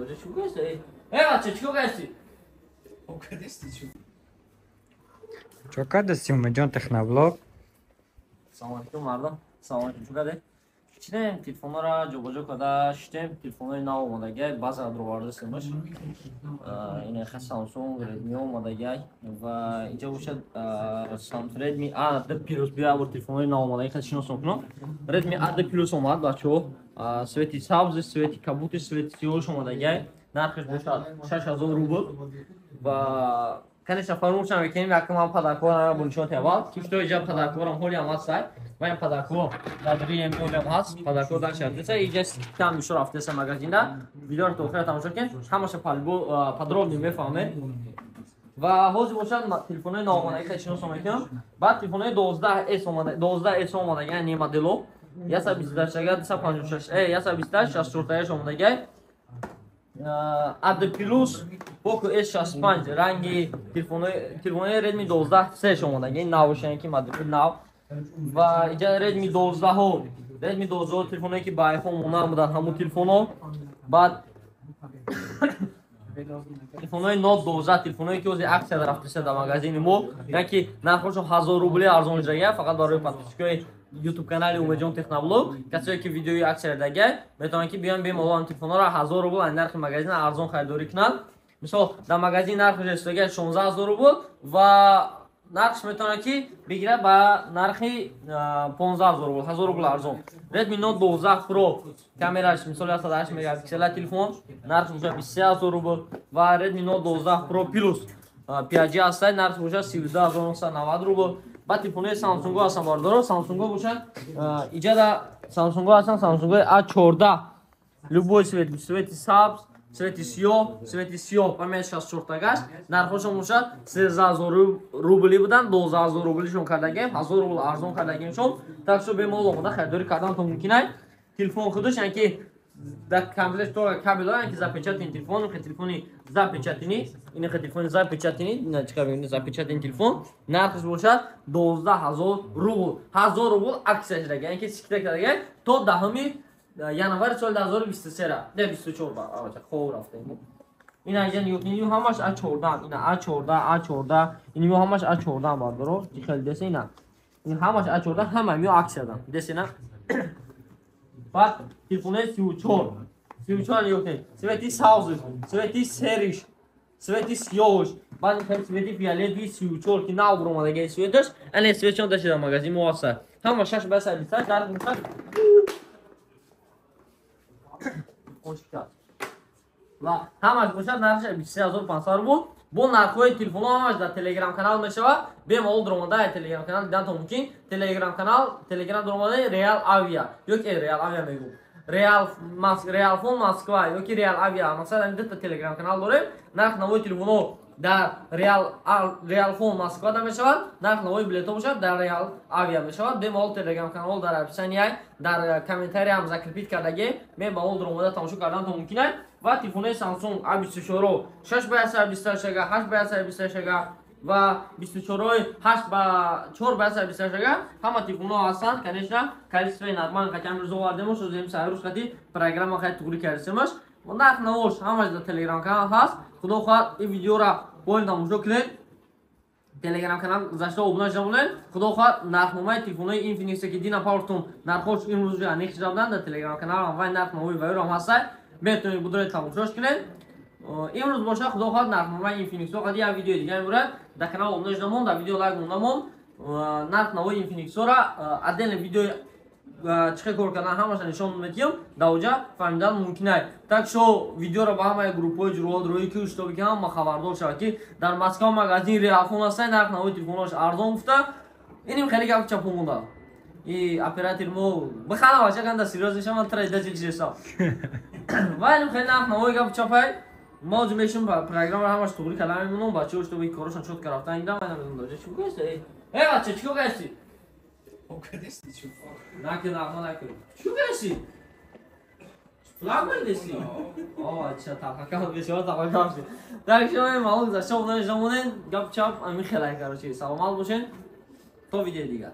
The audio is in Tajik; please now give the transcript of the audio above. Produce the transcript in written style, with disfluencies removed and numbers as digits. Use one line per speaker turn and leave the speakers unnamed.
Доҷа чӣ гӯяст? Э, бача, чӣ гӯясти?
Чо кардасти, Умедҷон Техноблог?
Салом алейкум, мардум. Салом алейкум, чӣ кардед? Чинем, телефонҳоро ҷобаҷо карда шитем, телефонҳои нав омадагиай, баъза дровардастемаш. Ин ха Samsung Redmi омадагиай ва инҷа бошад Samsung Redmi A2 Plus. Бия, бор телефонҳои нав омадаги ха шиносон кунам. Redmi A2 Plus омад, бачаҳо. Цвети сабз, цвети кабути, цвети сиёҳш омадагиай. Нархаш бошад 6000 рубл ва, конечно, фаромӯш намекунем, якум ҳам подаркҳоро бо нишон аввал. Кишто иҷа подаркҳорам ҳоли ҳам ҳастай ва ин подаркҳо дар риемолиам ҳаст, подаркҳо дар шардеса. Иҷа скидкам бисёр рафтеса магазинда. Видеоро то охира тамошо кунед, ҳамаша подробно мефаҳмед. Ва ҳозир бошад, телефонҳои навомадаги хеле шиносо мекунам. Баъд телефонҳои 12 с омада, 12 с омадаги, не модело 128 256, 128 64 омадагиай. A2 Plus Poco S65 ранги телефонои Redmi 12 C омадаги, навшан ки модели нав. Ва иҷа Redmi 12-ҳо, Redmi 12 телефоное ки ба iPhone монанд буданд, ҳамун телефонҳо. Баъд телефонҳои Note 12, телефонҳое ки ҳозир аксия рафташа дар магазини мо, яъне ки нархҳошон 1000 рубли арзон шудагия, фақат барои подписчикои YouTube канали Умедҷон Техноблог. Касое ки видеои аксия дагия, метавонанд ки биён, бемалол ҳам телефонҳоро 1000 рубл аз нархи магазин арзон харидорӣ кунанд. Мисол, дар магазин нархаш истодагия 16 000 рубл ва нархш метавонад ки бигирад ба нархи 15 000 рубл, 1000 рубл арзон. Redmi Note 12 Pro, камераш мисол 108 мегапиксела телефон, нархш бошад 23 000 рубл. Ва Redmi Note 12 Pro Plus 5G ҳастай, нархш бошад 32 990 рубл. Баъд телефонҳои Samsung ҳастан, бардоро. Samsung бошад, иҷада Samsung ҳастан, Samsung A14, любой цвет, цвети сабз, цвети сиёҳ, цвети сиёҳ память 64 тагаш, нархҳошон бошад 13 000 рубли буданд, 12 000 рублишон кардагем, 1000 рубл арзон кардагемшон. Так что бемалол омода харидорӣ карданатон мумкин ай. Телефон худаш, яъне ки дар комплект тора кабел, яъне ки запечатанный телефон, телефони запечатанный, ин телефони запечатанный, чӣ кар, запечатанный телефон, нархаш бошад 12 000 рубл, 1000 рубл аксия шудага, яъне ки скидка кардага то 10 январи соли 2023, не, 24. Хоб рафтем. Ина иҷа нигоҳ кунед, ҳамаш А14, ина А14, А14, ин ҳамаш А14, бардоро, хеле десе, ина ин ҳамаш А14, ҳама миё аксиядан десена. Баъд телефонаи 34, 34 нигоҳ кунед, цвети сабзш, цвети сериш, цвети сиёҳш, баъд цвети фиолетовый 34 ки нав буромадаги цветаш, ане цветшон дашида магазин мо ҳаста. Ҳама шаш ба 128, дар бошад ва ҳамаш бошад нархаш 23 500 рубл. Бо нархҳои телефонҳо ҳамаш дар телеграм канал мешавад. Бемалол дуромада телеграм канал диданто мумкин. Телеграм канал, телеграм дуромада, Реал Авиа ёки Реал Авиа мегӯм, Реал, Реалфон Москва ёки Реал Авиа, масалан, ҳамин дута телеграм канал дорем. Нарх навои телефонҳо дар Реалфон Москва да мешавад, нарх навои билетҳо бошад дар Реал Авиа мешавад. Бемалол телеграм канал дар описания, дар комментариям закрепить кардагем, бемалол дуромада тамошо карданто мумкин аст. Ва телефонҳои Samsung A24 6 ба 128 га, 8 ба 128 га ва 24 8 ба 4 ба 128 га, ҳама телефонҳо ҳастанд. Конечно, количествои нормал қати ҳамрӯз овардемош, озем сайрӯз қати программа қати туғри кардесемаш. Нарх навош ҳамаш дар телеграм канал ҳаст. Худо хоҳад, ин видеора боин тамошо кунед, телеграм канал гузашта обуна шуда монед. Худо хоҳад, нархномаи телефонҳои Infinix ки дина партум, нархҳош имрӯз аниқ шуда буданд, дар телеграм каналам вай нарх навои вайрам ҳастай, метавонед будуред, тамошош кунед. Имрӯз бошад, худо хоҳад, нархномаи Infinix-ҳо қади як видеои дига мебурад. Дар канал обуна шуда мон, дар видео лайк монда мон. Нарх навои Infinix-ҳоро отдельно видеои чӣ хел кор кардан ҳамаша нишон медиҳам, дар оҷа фаҳмидан мумкин ай. Так шо видеоро ба ҳамаи группҳои ҷуроҳо ки шутоби ки ҳама хабардор шавад, ки дар Москва магазин Реалфон ҳастай, нарх навои телефонҳош арзон гуфта. Иним хеле гап чапон монда. И оператор мо бихана, бача, канда серьёз мешавам, тра ида чизесам. Ва иним хеле нарх навои гап чапай. Мо ҳозир мешум, программа ҳамаш туғри карда мемонам, бачаҳо шутоби корашон чётко рафтан гирам. Ай, намедонам, доҷа чӣ гӯяст? Э, бача, чӣ гӯясти? Накун, нағма накун. Чӣ гӯясти? Флаг мандеси? О, ча талхакам бешава, талхакам. Так шо маълум гузашта, обуна шуда монед, гап чап ами хелай, короче. Саломат бошед. То видеои дигар.